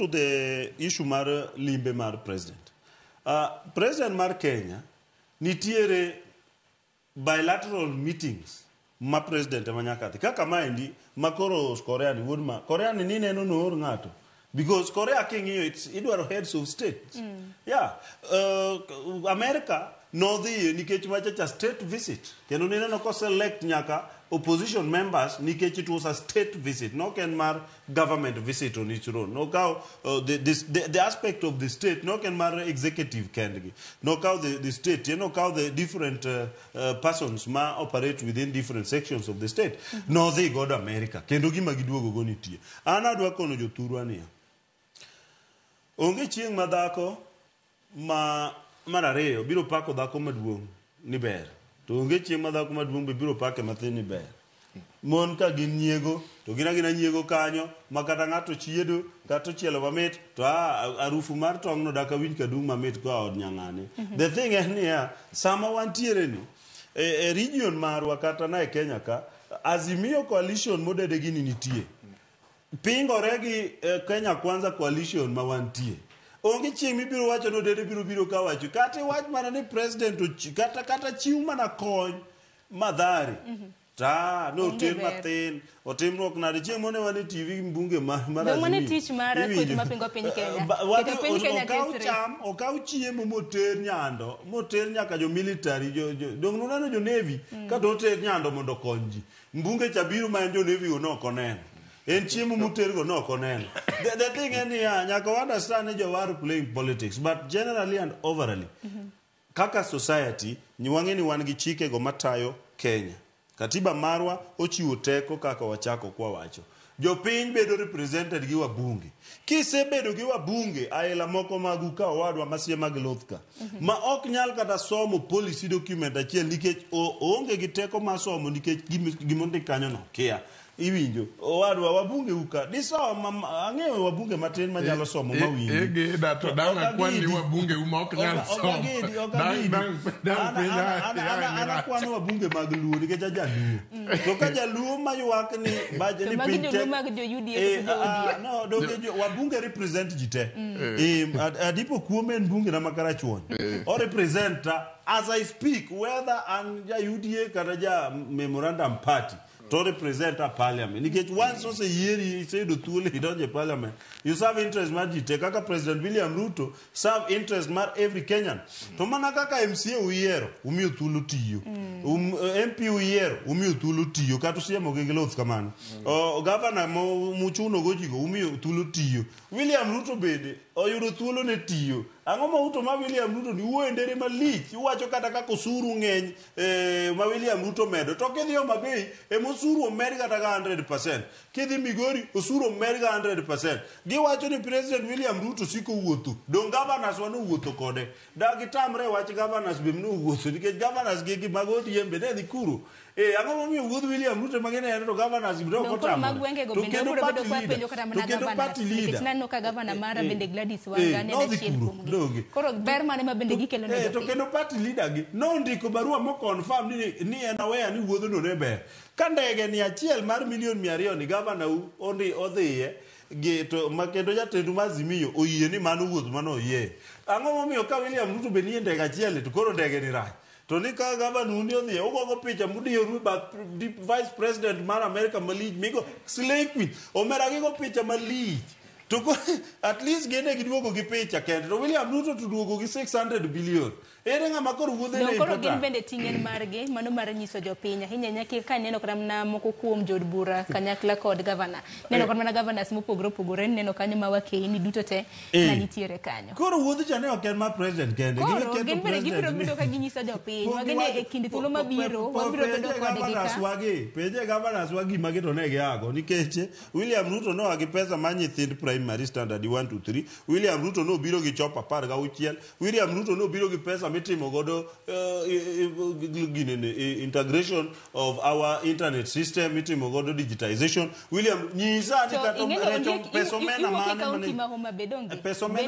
to the issue mar limbe mar president. President mar Kenya nitiere bilateral meetings ma president ema nyaka dhi. Kaka maendi ma koro Korea ni wuod ma Korea ni nineno noor ng'ato. Because Korea king'iyo it's idwaro heads of state. Yeah. America nodhiye nikech machacha state visit. Kendo nineno ko select nyaka opposition members nikech it was a state visit, nok en mar government visit on its own. Nokaw the aspect of the state, nok en mar executive kendgi. Nokaw the state, nokaw the different persons ma operate within different sections of the state. Nodhi godo America. Kendo gima giduogo go nitie. An adwa kono jothurwa niya. Onge chieng' ma dhako ma mar ariyo biro pako dhako maduong' ni ber. To onge chieng' ma dhako maduong' be biro pake mathin ni ber. Mon ka gin nyiego, to gin agina nyiego kanyo, ma kata ng'ato chiedo, kata ochielo mamit, to a arufu mar tong' no dak awinj kadung' mamit koa od nyang'ane. The thing en niya, sama wantiere ni, e region marwa kata na e Kenya ka, Azimio coalition modede gini nitie. Pingore gi Kenya Kwanza coalition ma wantie. Onge chieng' mibiro wacho ni Odede biro biro ka wacho. Kata iwach mana ni president kata chiw mana kony Mathare. Ta no Onge oter ber. mathin, otimruok nade chieng' mane wan e TV mbunge mar Dong' mane Azimio. tich mar Iwinjo? kweth mapingo piny Kenya. Wadhi Keto piny Kenya okaw tesre. cham, okaw chiemo moter Nyando, moter nyaka jo military, dong' nuneno jo navy ka to oter Nyando mondo okony ji. Mbunge cha biro ma en jo navy go nok oneno. En chiemo moter go nok oneno. The thing en niya, nyaka wa understand ni jowar playing politics, but generally and overally, kaka society, wang'e ni wan gi chike go matayo Kenya. Katiba marwa ochiwo teko kaka wachako kwa wacho. Jopiny bedo represented gi wabunge. Kisebedo gi wabunge, aila moko magu ka owadwa masie mag luth ka, ma ok nyal kata somo policy document achiel nikech oonge gi teko mar somo nikech gimondik kanyo no kia. Iwinjo, owadwa wabunge uka, disom, ang'eyo wabunge matin manyalo somo mawinji. Igida to dang' akwan ni wabunge u ma ok nyal somo. Ok agidi. Dang' piny An akwano wabunge mag Luo nikech ajaluo. To ka jaluo maywak ni baje To ni magi piny joluo tek. mag jo UDA koso jo ODM? No, donge wabunge represent ji te. Adipo kuome en bunge na ma Karachuonyo. O represent as I speak whether an ja UDA kata ja Memorandum Party. To represent a parliament. Nikech once oseyieri iseyudo thuolo idonjo e parliament, you serve interest mar ji te. Kaka President William Ruto serve interest mar every Kenyan. To mana kaka MCA uyiero, umiyo thuolo tiyo. MP uyiero, umiyo thuolo tiyo. Kata usiemo gi luth kamano. Governor muchuno go jigo, umiyo thuolo tiyo. William Ruto bende oyudo thuolo ne tiyo. Ang'o ma uto ma William Ruto ni wuoyo e ndere malich, iwacho kata kaka osuru ng'eny ma William Ruto medo. To kidhi Homa Bay, ema osuru omed kata ga 100%. Kidhi Migori, osuru omed ga 100%. Giwacho ni President William Ruto siko wuotho. Dong' governors wa nowuotho kode. Da gitamre wach governors be nowuotho nikech governors gi mag ODM be ne dhi kuro. Ang'o momiyo wuodh William Ruto ema gineno to governors be ok Dong' koro mag otamore. gwengego To bende kendo wabiro bedo party kwa leader. penjo kata To mana kendo governors, party nikech leader. naneno ka governor mara bende Gladys Wanga ne en Nodhi achiel kuro, kuomgi. donge. Koro ber mane ma bende gikelo ne To jopiny? kendo party leader gi nondiko barua mo confirm ni en aware ni wuodhno ne ber. Ka ndege ni achiel mar milion 200 ni governor u odhiye gi to ma kendo jatendu mar Azimio oyie ni mano wuoth mane oyie. Ang'o momiyo ka William Ruto be nie ndege achiel to koro ndege ni rach? To ni ka governor uni odhiye ugogo picha mudiyoru e bath vice president mar America malich migo Slay Queen. Omera gigo picha malich. To at least gin ne giduogo gi picha kende. To William Ruto to duogo gi 600 billion. Ere ng'ama koro wuodhe ne Dong' koro gin important? bende ting' en margi, mano mar nyiso jopiny. Ahinya ahinya ka neno kata mana moko kuom jood bura kanyakla kod gavana. Neno kata mana governors mopogore opogore, neno kanyo ma wakeini duto te manitiere kanyo. Koro wuodh cha ne ok en mar president kende. Koro Giketo gin bende president gibiro ni- bedo ka ginyiso jopiny. Pok Wagene giwacho- e kind thuolo mabiro, wabiro bedo penje kodgi governors ka. wagi, penje governors wagi magi to ne giago nikech William Ruto noa gi pesa mar nyithind primary standard 1 to 3. William Ruto nobiro gi chop 16. William Ruto nobiro gi pesa mitimo godo ginene, integration of our internet system, mitimo godo digitization. William nyisa ni To kata ing'eyo recho ondiek pesa omenda iwuok e mane kaunti mane ma Homa Bay donge? Pesa omenda